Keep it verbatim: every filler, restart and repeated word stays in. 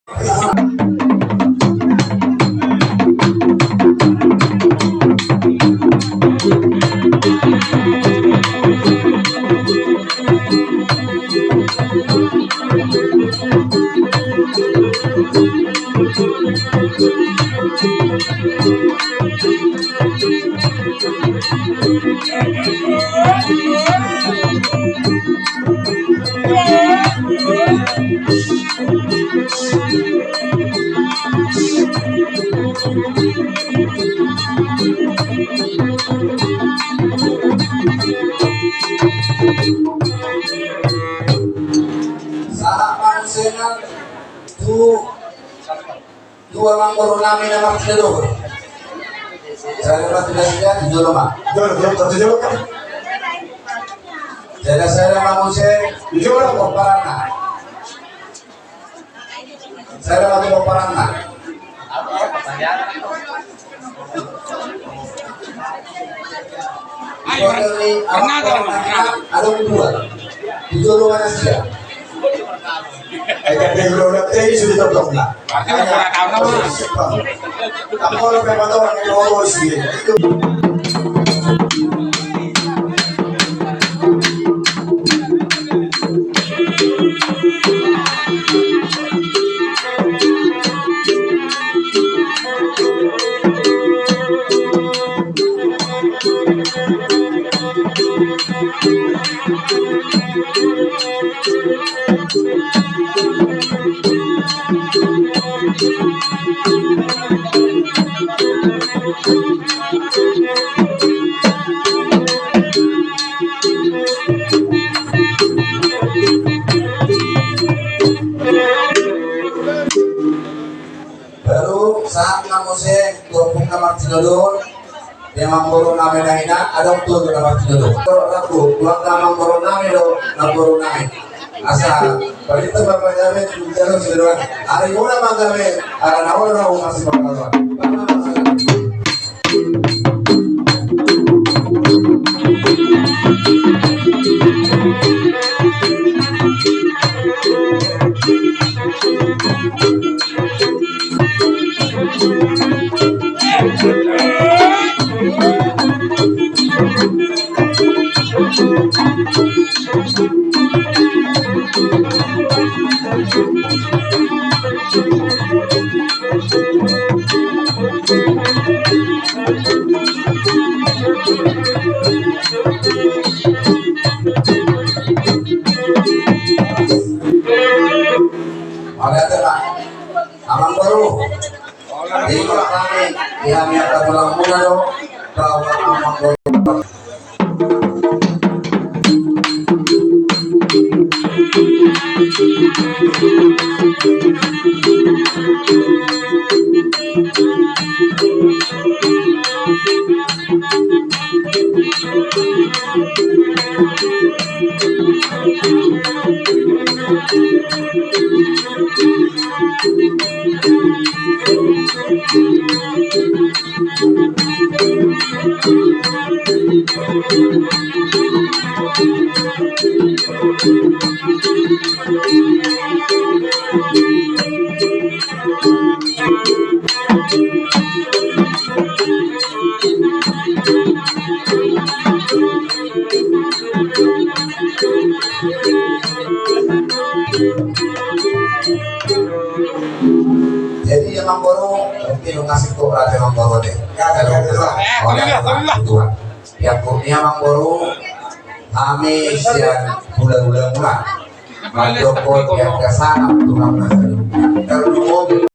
Sahat ma muse nang tu dua amangboru nami na martinodohon. Sada ma tu nasida, tu jolo ma. Jolo, jolo, tu jolo. Sada, sada ma muse tu jolo pomparanna. Sada ma tu pomparanna. Ai, ai. Pokokna adong dua. Di jolo ma nasida. Ai, kan dia udah udah teh sudah totong lah. Makanya, makanya, kalau pe motor, kalau sih. Baru sahat ma muse tu ompung na martinodohon. Di amangboru nami na hina, adong tolu na martinodohon. Tulang na amangboru nami do, amangboru nami. Asa palinta ma gabe, jalo sidoan. Ari muna ma gabe, ala na olo na umas si pangkaluan. Mauliate ma. Amangboru. Di hami, di hami angka tulangmuna do. Bawa amangboru. Jadi amangboru, mungkin lu ngasih tuh perhatian amangboru deh. Ya, ya, ya, ya. Oleh Tuhan. Yang punya amangboru, hami sian hula-hula muna. Mandok buat yang kesana, tulang nasa. Kalau mobil